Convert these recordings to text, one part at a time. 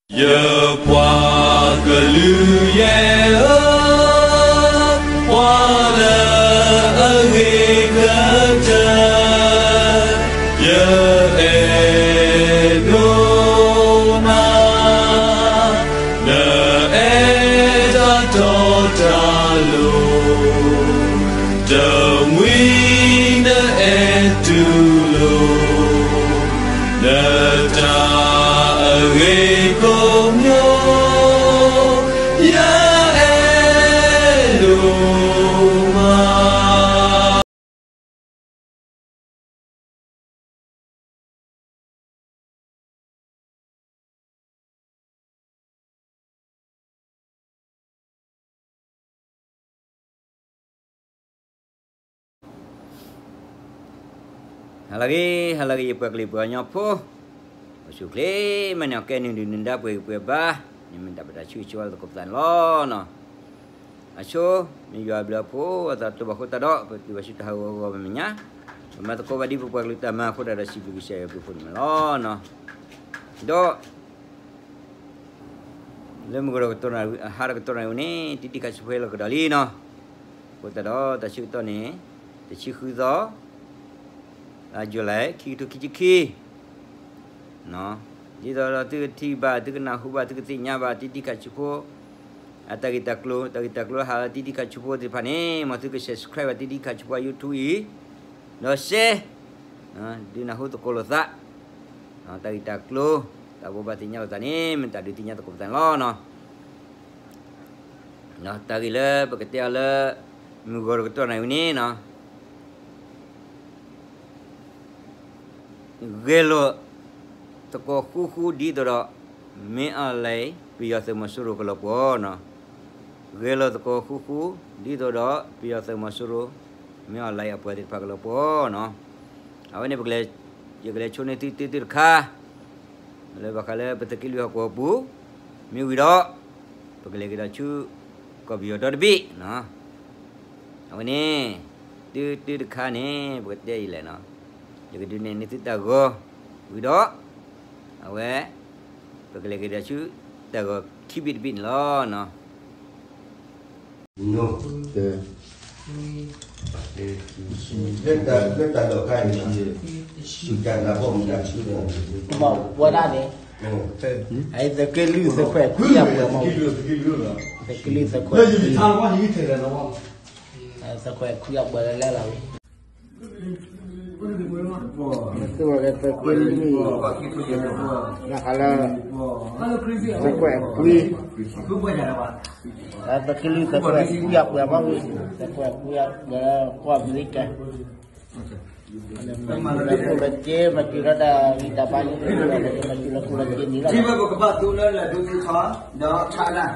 ယပှၤကလုာ်ယဲၢ်ဧၢ, ပှၤလၢအဂ့ၤကတၢၢ်, ယအဲၣ်ဒိးနၤ, နအဲၣ်တၢ်တီတၢ်လိၤ, တမှံၤနအဲၣ်တူၢ်လိာ် နတၢ်အဂ့ၤကိးမံၤ, ယအဲၣ်ဒိးမး. ဟါလၢအဂ့ၤ ဟါလၢအဂ့ၤ ယပှၤကလုာ်ပှၤကညီဖိ, အိၣ်ဆူၣ်အိၣ်ချ့ မ့ၢ်န့ၣ်ကဲနုာ်ဒုးနုာ်ဒါပှဲၤဂံၢ်ပှဲၤဘါ, န့ၣ်မ့ၢ်တၢ်ဘၣ်တၢ်ဆူးဆူးဝါသကိးပသးန့ၣ်လီၤနီၤ. အဆိ မ့ၢ်ယွၤအဘျုးအဖှိၣ် အသးတဘၣ်ဃိသတးဒီး ပတုၤဘၣ်ဆူတၢ်ဟးဂီၤဂီၤမဲာ်ညါ, ပမၤသကိးဘၣ်ဒ်ပပှၤကလုာ်တၢ်မၤအဃိသတးဒီး စံးဘျုးကစၢ်ယွၤအဘျုးအဖှိၣ်န့ၣ်မ့ၢ်လီၤနီၤ. ဒီး လၢမုၢ်ကီၤတကတီၢ်နၣ်ရံၣ် အဟါတကတီၢ်နၣ်ရံၣ်ဝဲန့ၣ် တံတံခါဆူးဖိလီၤကဒီးလံနီၤ. အဃိသတးဒီး တၢ်ဆၢကတီၢ်န့ၣ် တဆံဃုသီ လါယူၤလံ ခံကထိခံဆံခံ, ဒ်သိးဒီးသုကထံၣ်ဘၣ် သုကနၢ်ဟူဘၣ် သုကသ့ၣ်ညါဘၣ် တံတံခါဆူးဖိ အတၢ်ဂ့ၢ်တၢ်ကျိၤ တၢ်ဂ့ၢ်တၢ်ကျိၤဟးလၢတံတံခါဆူးဖိသ့ၣ်တဖၣ်န့ၣ် မ်သုက subscribe ဘၣ် တံတံခါဆူးဖိ YouTube အံၤ ဒီး share ဒုးနၢ်ဟူသကိးလိာ်သး တၢ်ဂ့ၢ်တၢ်ကျိၤ တၢ်ဘိးဘၣ်သ့ၣ်ညါလိာ်သးန့ၣ် မ့ၢ်တၢ်ဒုးသ့ၣ်ညါသကိးပသးန့ၣ်လီၤနီၤ. တၢ်ဂ့ၢ်လၢပကတဲအီၤလၢ မုၢ်ဂီၤတကတီၢ်နၣ်ရံၣ်ဝဲန့ၣ်နီၤ ဂဲၤလိာ်သကိးဃူဃူဒ်သိးဒီး မင်းအောင်လှိုင် ပယီၤသုးမီၤစိရိၤကလီၤပှီၢ်နီၤ. ဂဲၤလိာ်သကိးဃူဃူ ဒ်သိးဒီး ပယီၤသုးမီၤစိရိၤ မင်းအောင်လှိုင် အပှၤသ့ၣ်တဖၣ်ကလီၤပှီၢ်နီၤ. အဝဲန့ၣ် ယကလဲၤဆိန့ၢ်သုတၢ်တခါ လၢဘၣ်ဃးလၢပသုးက့လွံၢ်ဟီၣ်ကဝီၤပူၤ မ့ၢ်ဝံၤဒီး ပကလဲၤကဒီးဆူ ကီၢ်ပယီၤဒီတဘ့ၣ်နီၤ. အဝဲန့ၣ် တၢ်တၢ်တခါန့ၣ် ပကတဲအံၤလဲၣ်နီၤ, ယကဒုးနဲၣ်န့ၢ်သုတၢ်ဂီၤ ဝံၤဒီး အဝဲ ပကလဲၤကဒီးဆူ တၢ်ဂီၤခံဘ့ၣ်တဘ့ၣ်န့ၣ်လီၤနီၤ. ဝဲဒၣ်န့ၣ် သုးက့လွံၢ်သုးခွဲးခွံအပှဲၤမး, သုးက့လွံၢ်သုးခွဲးခွံ, သုးခွဲးခွံအပှဲၤလၢလဲလီၤဝဲ, သုးဝဲက့ၤသုးက့လွံၢ်, ဘၣ်ဃးလၢ သုးခွဲးခွံ, သုးက့လွံၢ်သုးခွဲးခွံအပှဲၤမးဝဲ, သုးခွဲးခွံအပှဲၤလၢကီၢ်အမဲရကၤ လၢခိၣ်လၢစ့ မၤစၢၤလၢတၢ်ဂံၢ်တၢ်ဘါန့ၣ် မၤစၢၤလၢခိၣ်လၢစ့န့ၣ်လီၤ. ထံဝဲပကဘၣ်သူလၢလၢဒိသ့ၣ်ထီၣ် ဒီးဆးနၤ,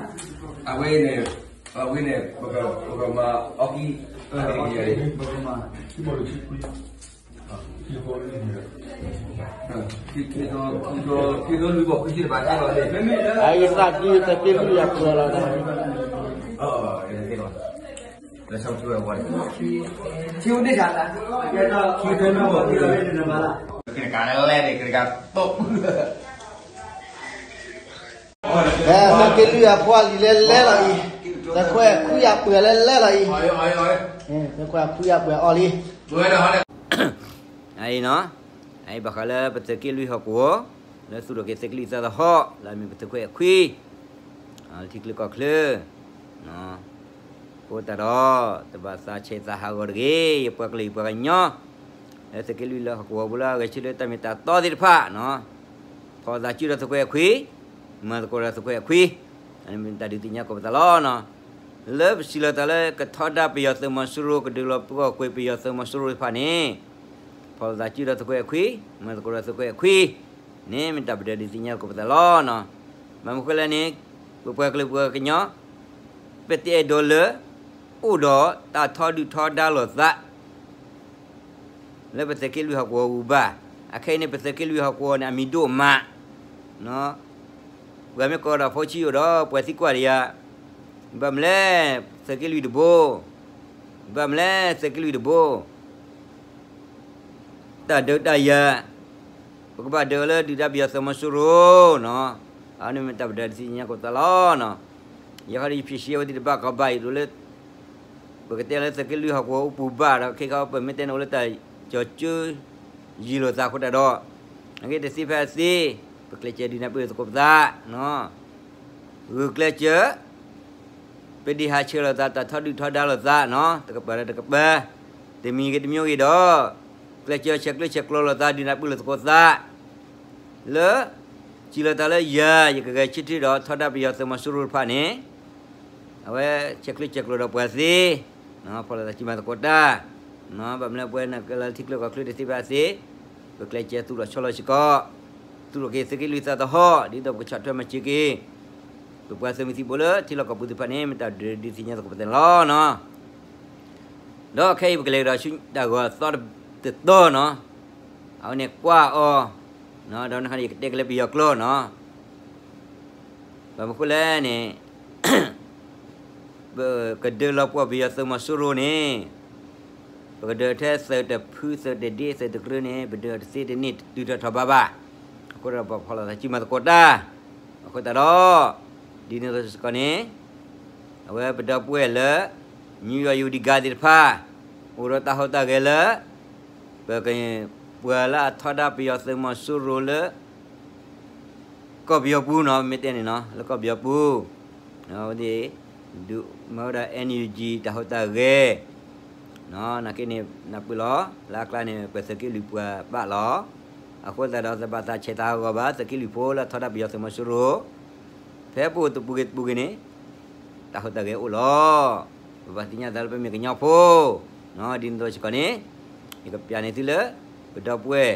အဝဲန့ၣ် အဝဲန့ၣ် ပကမၤအီၣ်ကံ ပကမၤ ခံကထိ ခံကထိလွံၢ်ဘီၣ်ခွံဆံတဘၣ် အယသးဒ်သုးက့လွံၢ်အပှဲၤလီၤ. သုးက့လွံၢ်အပှဲၤလၢလဲလီၤအံၤ, သုးခွဲးခွံအပှဲၤလၢလဲလီၤအံၤ, သုးခွဲးခွံအပှဲၤအီၤလံ. အံၤနီၤ, အအံၤဘၣ်ဃးလၢပသုးက့လွံၢ်ဟီၣ်ကဝီၤ, လၢသူၣ်ထီၣ်က့ၤသုးက့လွံၢ်သၢသီဟီၣ် လၢအမ့ၢ်ပသုးခွဲးခွံ ထံချၢကီၢ်ချၢ, အဃိသတးဒီး တဘၣ်သးဆဲးသးဟးဂီၤတဂ့ၤ ယပှၤကလုာ်ယပှၤကညီ, လၢသုးက့လွံၢ်လၢဟီၣ်ကဝီၤပူၤလၢအဂဲၤဆၢထၢၣ်လၢတၢ်မ့ၢ်တၢ်တီသ့ၣ်တဖၣ်, ဖီၣ်သးစုဒီးသုးခွဲးခွံ, မၤသကိးဒီးသုးခွဲးခွံ, အန့ၣ်မ့ၢ်တၢ်ဒုးသ့ၣ်ညါကိးပသးလီၤ. လၢပစံးလီၤသးလၢကထီဒါပယီၤသုးမီၤစိရိၤ ကဒုးလီၤပှီၢ်ကွံာ်ပယီၤသုးမီၤစိရိၤတဖၣ်န့ၣ်, ဖီၣ်သးစုဒီးသုးခွဲးခွံ, မၤသကိးဒီးသုးခွဲးခွံ, န့ၣ်မ့ၢ်တၢ်ပဒၢးဒုးသ့ၣ်ညါကိးပသးလီၤ. ဘၣ်မနုၤဃိလဲၣ်န့ၣ်, ပပှၤကလုာ်ပှၤကညီ, ပတအဲၣ်ဒိးလၢ အိၣ်ဒီးတၢ်ထီဒုၣ်ထီဒါလိာ်သး လၢပသုးက့လွံၢ်ဟီၣ်ကဝီၤအပူၤဘၣ်. အခဲအံၤန့ၣ် ပသုးက့လွံၢ်ဟီၣ်ကဝီၤန့ၣ် အမံၤဒိၣ်မး, ပှၤမ့ၢ်ကိးဒီးဖိဆံးအိၣ်ဒီး ပှၤသံကွၢ်တယၤ, ဘၣ်မနုၤလဲၣ် သုးက့လွံၢ်တဘိ, ဘၣ်မနုၤလဲၣ် သုးက့လွံၢ်တဘိ, တၢ်ဒုးတၢ်ယၤ, ပကဘၣ်ဒုးအီၤလၢဒုၣ်ဒါပယီၤသုးမီၤစိရိၤနီၤ. အဝဲန့ၣ်မ့ၢ်တၢ်ပဒၢးဒုးသ့ၣ်ညါကိးသးလီၤနီၤ. ယဲခီဒီးယဖံးဆံးအဝဲသ့ၣ်တဘၣ်ကီဘၣ်အံၤဒိၣ်လၢ ပကတဲလၢသုးက့လွံၢ်ဟီၣ်ကဝီၤအိၣ်ပူၤဘၣ်ဒီး ခဲခီပမ့ၢ်တဲန့ၣ် အိၣ်လၢတၢ်ကၠီၤကၠိ ယံာ်လိာ်သးအဃိတၢ်ဒီး အဂ့ၢ်တသ့ဖဲအသ့ ပကျဲးစၢးဒုးနၢ်ပၢၢ်လိာ်သကိးပသး ဂုာ်ကျဲးစၢး ပဒံးဟးဆှဲးလိာ်သး တၢ်ထီဒုၣ်ထီဒါလိာ်သးနီၤ တကပၤဒီးတကပၤ တမံၤဂ့ၤတမံၤဂ့ၤဒီး ကျဲးစၢးဆဲးကျၢဆဲးကျိးလိာ်သး ဒုးနၢ်ပၢၢ်လိာ်သကိးသး လၢ စံးလိာ်သးလၢယၤ ယကဂဲၤဆၢထၢၣ်ဒီးထီဒါပယီၤသုးမီၤစိရိၤတဖၣ်န့ၣ် အဝဲဆဲးကျၢဆဲးကျိးဒီးပှၤသ့ ဖီၣ်လိာ်သးစုမၤသကိးတၢ် ဘၣ်မနုၤပဝဲနၤကလၢထံချၢကီၢ်ချၢတသ့ဖဲအသ့ ပကျဲးစၢးသူၣ်လီၤဆီလီၤစ့ၢ်ကီး သူၣ်ထီၣ်က့ၤသုးက့လွံၢ်သးသဟီၣ် ဒ်သိးပကဆီၣ်ထွဲမၤစၢၤက့ၤ ပပှၤသုးမုၢ်သံၣ်ဘိလၢထံလီၢ်ကီၢ်ပူၤသ့ၣ်တဖၣ်န့ၣ် မ့ၢ်တၢ်ဒုးဒုးသ့ၣ်ညါသကိးပသးန့ၣ်လီၤနီၤ. ဒီးခဲအံၤပကလဲၤကဒီးဆူတၢ်ဂီၤသီတတီၤနီၤ အဝဲန့ၣ်ကွၢ်အီၤ ဒီးနခါန့ၣ် ယကတဲက့ၤလၢပယီၤကျိာ်နီၤ ဘၣ်မနုၤဃိလဲၣ်န့ၣ် ပကဒၢလီၤပှီၢ်ပယီၤသုးမီၤစိရိၤန့ၣ် ပကဒၢထဲသုးတဖုသုးတဒ့သုးတကြၢးန့ၣ် ပဒၢအီၤတသ့တန့ၢ်တတုၤထီၣ်ထီၣ်ဘးဘၣ်. အဃိဒီးပဖီၣ်လိာ်သးစုမၤသကိးတၢ် အဃိသတးဒီး ဒ်န့ၣ်အသိးစ့ၢ်ကီးန့ၣ် အဝဲပဒီပုၢ်ဝဲၢ်လၢ နယူးယီၣ် ယူၤဒံၣ်ဂၤသ့ၣ်တဖၣ် အိၣ်ဒီးတၢ်ဟူးတၢ်ဂဲၤလၢ ပက ပှၤလၢအထီဒါပယီၤသုးမီၤစိရိၤလၢ ကီၢ်ပယီၤပူၤနီၤ မ့ၢ်တဲန့ၣ်နီၤ လၢကီၢ်ပယီၤပူၤ အဝဲသ့ၣ် ဒုးမၤဝဲဒၣ် NUG တၢ်ဟူးတၢ်ဂဲၤ နာ်က့န့ၣ် နၢ်ပၢၢ်လီၤ လၢအကျါန့ၣ် ပသုးက့လွံၢ်ပှၤဘၣ်လီၤ. အဃိသတးဒီး တဘၣ်သးဆဲးသးဟးဂီၤဘၣ် သုးက့လွံၢ်ဖိလၢအထီဒါပယီၤသုးမီၤစိရိၤ ဖဲပအိၣ်တပူၤဂ့ၤတပူၤဂ့ၤန့ၣ် တၢ်ဟူးတၢ်ဂဲၤအိၣ်လီၤ. ပဘၣ်သ့ၣ်ညါသးလၢပမ့ၢ်ကညီဖိ ဒ်န့ၣ်အသိးစ့ၢ်ကီးန့ၣ် ယကပျးန့ၢ်သုလၢ ပဒီပုၢ်ဝဲၢ်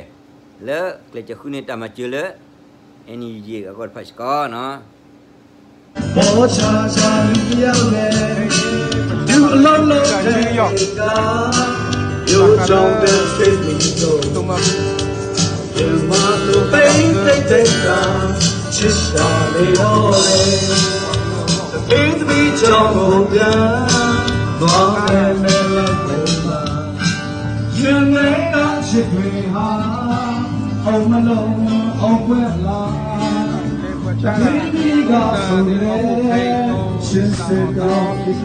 လၢကျဲးစၢးဃုန့ၢ်တၢ်မၤစၢၤလၢ NUG အဂီၢ်တဖၣ်စ့ၢ်ကီးနီၤ. ယမ့ၢ်ဒၣ်ယဂ့ၤဟါ အိၣ်မလိၣ်အိၣ်ကွဲးလီၤ တမ့ၢ်မံၤဂၤဆိၣ်ဂ့ၤ ဆံး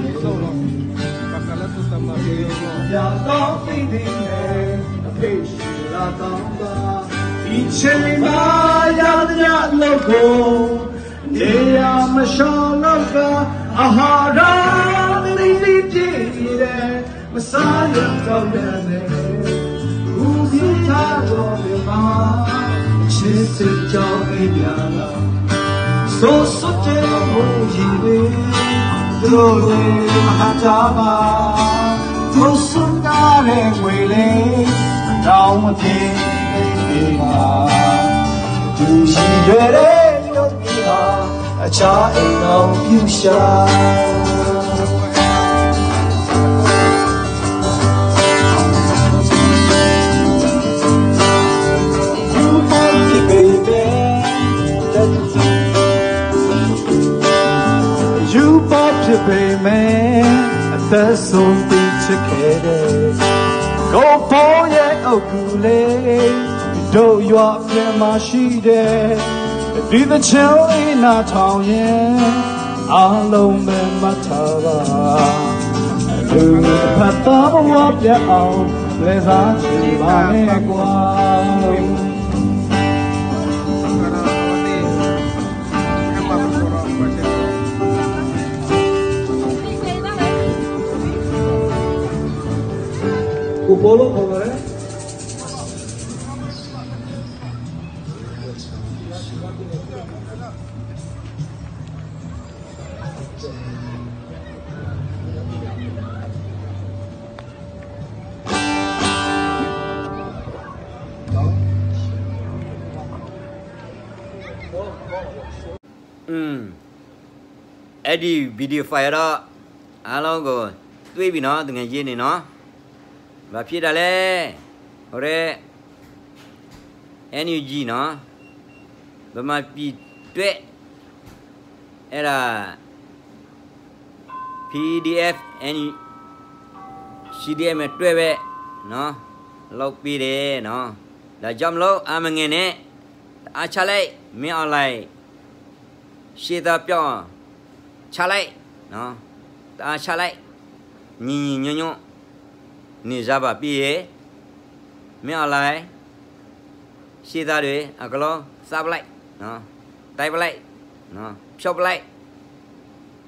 စ့ၢ်ကီး ယသီသ့ၣ်န့ၣ် အဖ့ၣ်ဆံးလၢသီဘၣ် အံၤဆ့မၤယၤတညၣ်လိာ်ကိၣ် န့ၣ်ယမၤဆှီလီၤကါ အဟးရၤမနုၤဒ်တ့ၢ်ဒဲး မဆါယတီၢ်ဒဲးန့ၣ် ဃုဖံထါဂီၤန့ၣ်မး ဆံးစ့ၢ်ကီးအ့ၣ်မးလီၤ စိၤစိၤတဲမိၢ်ယံၤန့ၣ် တလိၣ်န့ၣ်မဟါတၢ်ဘၣ် တိစၢၤတၢ်ရဲၣ်ဝဲလၢ တၢ်အိၣ်မူဖံးန့ၣ်မး တုၤယံၤရဲၣ်ဒဲးဒိၣ်မံၤဧါ အဆၣ်အဲၣ်နီၣ်ဖၠူၣ်စၢ် You bought your baby, you bought your baby, that's so big to get it. Go for it, oh, goulet, don't you up there, my she there. Do the chili not Italian, I love me, my tava. Do the pata, what you out, let's actually buy me. အဲဒံး video file ဒီး အါလီၤကီး သွံၣ်ဘံၣ်နီၤ တငဲးယ့ၢ်န့ၣ်နီၤ ဘၣ်ဖံးဒၣ်လဲၣ် အဝဲ NUG နီၤ ဗမာပြည်အတွက် အဲဒါ PDF CDM တွဲပဲ လုပ်ပေးတယ်နော် ဒါကြောင့်မလို့ အားမငယ်နဲ့ တအားချလိုက် မင်းအောင်လှိုင် ရှ့သးပျီၣ် ဆါလဲၣ်, တအါဆါလဲၣ်, ညီညီညွတ်ညွတ်, နေစားပါပြီ, မင်းအောင်လှိုင် ရှ့သးဒုး အကလီ သးပလဲၣ်, တဲပလဲၣ်, ဖျီပလဲၣ်,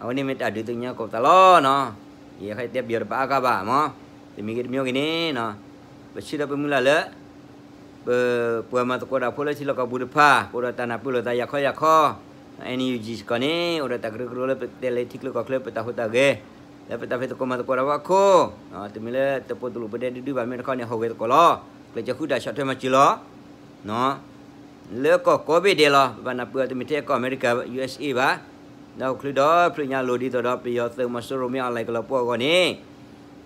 အဝဲန့ၣ်မ့ၢ်တၢ်ဒုးသ့ၣ်ညါကိးပသးလီၤနီၤ. ယဲခါတဲပယီၤတပာ်အါကါဘၣ်မး, တမံၤဂ့ၤတမံၤဂ့ၤန့ၣ်, ပဆၢဒီးပမုၢ်လၢ်လၢ ပပှၤမၤသကိးတၢ်ဖိလၢထံလီၢ်ကီၢ်ပူၤတဖၣ် ကအိၣ်ဒီးတၢ်နၢ်ပၢၢ်လိာ်သးယၤခီယၤခီ, NUG စ့ၢ်ကီးန့ၣ် အိၣ်ဒီးတၢ်ကရၢကရိလၢပတဲလၢထံချၢကီၢ်ချၢ ပတၢ်ဟူးတၢ်ဂဲၤ, လၢပတၢ်ဖံးသကိးမၤသကိးတၢ်ဖီခိၣ်, တမ့ၢ်လၢတပိာ်တလိာ်ပဒဲဒုဒုဘၣ်မ့ၢ်တခီန့ၣ် ဟူးဂဲၤသကိးလီၤ. ကျဲးစၢးဃုတၢ်ဆီၣ်ထွဲမၤစၢၤလီၤ လၢကီၢ်ကိးဘ့ၣ်ဒဲးလီၤ. ပဘၣ်နၢ်ပၢၢ်အီၤတမ့ၢ်ထဲကီၢ်အမဲရကၤ ယူအ့ၣ်စ့ဘၣ်, ဒီးအိၣ်ချုးဒီးဖျၢၣ်ညါလိၤဒ်သိးဒီး ပယီၤသုးမီၤစိရိၤ မင်းအောင်လှိုင်ကလီၤပှီၢ်အဂီၢ်န့ၣ်,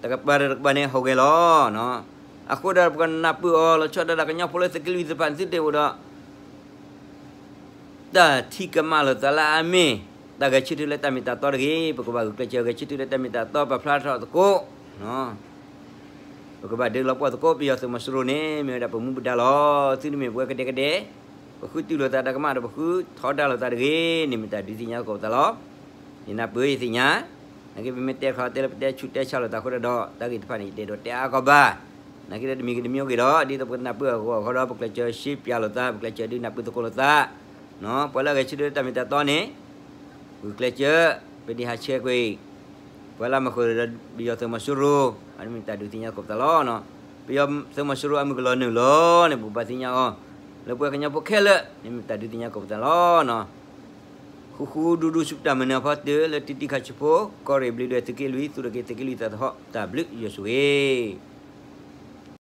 တကပၤဒီးတကပၤန့ၣ် ဟူးဂဲၤလီၤ. အဃိဒီးပကနၢ်ပၢၢ်အီၤလီၤဆီဒၣ်တၢ် ကညီဖိလၢသုးက့လွံၢ်သ့ၣ်တဖၣ်န့ၣ် သုတအိၣ်ဒီး တၢ်ထံၣ်ကမၣ်လိာ်သးလၢအမ့ၢ် တၢ်ဂဲၤဆၢထၢၣ်လၢတၢ်မ့ၢ်တၢ်တီတဂ့ၤ. ပကဘၣ်ဂုာ်ကျဲးစၢးဂဲၤဆၢထၢၣ်လၢတၢ်မ့ၢ်တၢ်တီ ပာ်ဖျါထီၣ်သကိး ပကဘၣ်ဒုးလီၤပှီၢ်သကိး ပယီၤသုးမီၤစိရိၤန့ၣ် မ့ၢ်ဝဲဒၣ်ပမူပဒါလီၤ. သုတမ့ၢ်ပဝဲကဒဲကဒဲ, ပဃုတုၤလိာ်သးတၢ်ကမၣ်ဒီး ပဃုထီဒါလိာ်သးတဂ့ၤန့ၣ် မ့ၢ်တၢ်ဒုးသ့ၣ်ညါသကိးပသးလီၤ. ယနၢ်ပၢၢ်ယသ့ၣ်ညါ, နာ်က့ပမ့ၢ်တဲခီတဲလၢပတဲဆူးတဲဆါလိာ်သးအဃိဒီး တၢ်ဂ့ၢ်တဖၣ်န့ၣ် ယတအဲၣ်ဒိးတဲအါကီးဘၣ်. နာ်က့ဒီးတမံၤဂ့ၤတမံၤဂ့ၤဒီး ဒ်သိးပကနၢ်ပၢၢ်အဂီၢ်အဂီၢ်ဒီး ပကျဲးစၢးရှဲပၠးလိာ်သး ပကျဲးစၢးဒုးနၢ်ပၢၢ်သကိးလိာ်သး ပှၤလၢအဂဲၤဆၢထၢၣ်လၢတၢ်မ့ၢ်တၢ်တီန့ၣ် ဂုာ်ကျဲးစၢး ပဒံးဟးဆှဲးကွံာ် ပှၤလၢအမၤဃုာ်ဒီးပယီၤသုးမီၤစိရိၤ, အမ့ၢ်တၢ်ဒုးသ့ၣ်ညါသကိးပသးလီၤ. ပယီၤသုးမီၤစိရိၤအမုၢ်ကလီၤနုာ်လီၤ န့ၣ် ပကဘၣ်သ့ၣ်ညါအီၤ လၢပှၤကညီဖိခဲလၢာ်န့ၣ် မ့ၢ်တၢ်ဒုးသ့ၣ်ညါသကိးပသးလီၤ. ဃူဃူဒူဒူဆူတၢ်မၤနၢၤအဖီတၢၢ် လၢတံၤတံၤခါဆူးဖိ ကီၢ်ရ့ၣ်ဘျ့းဒွဲၣ်သုးက့လွံၢ် သူၣ်ထီၣ်က့ၤသုးက့လွံၢ်သးသဟီၣ် တၢ်ဘျုးယွၤဆိၣ်ဂ့ၤ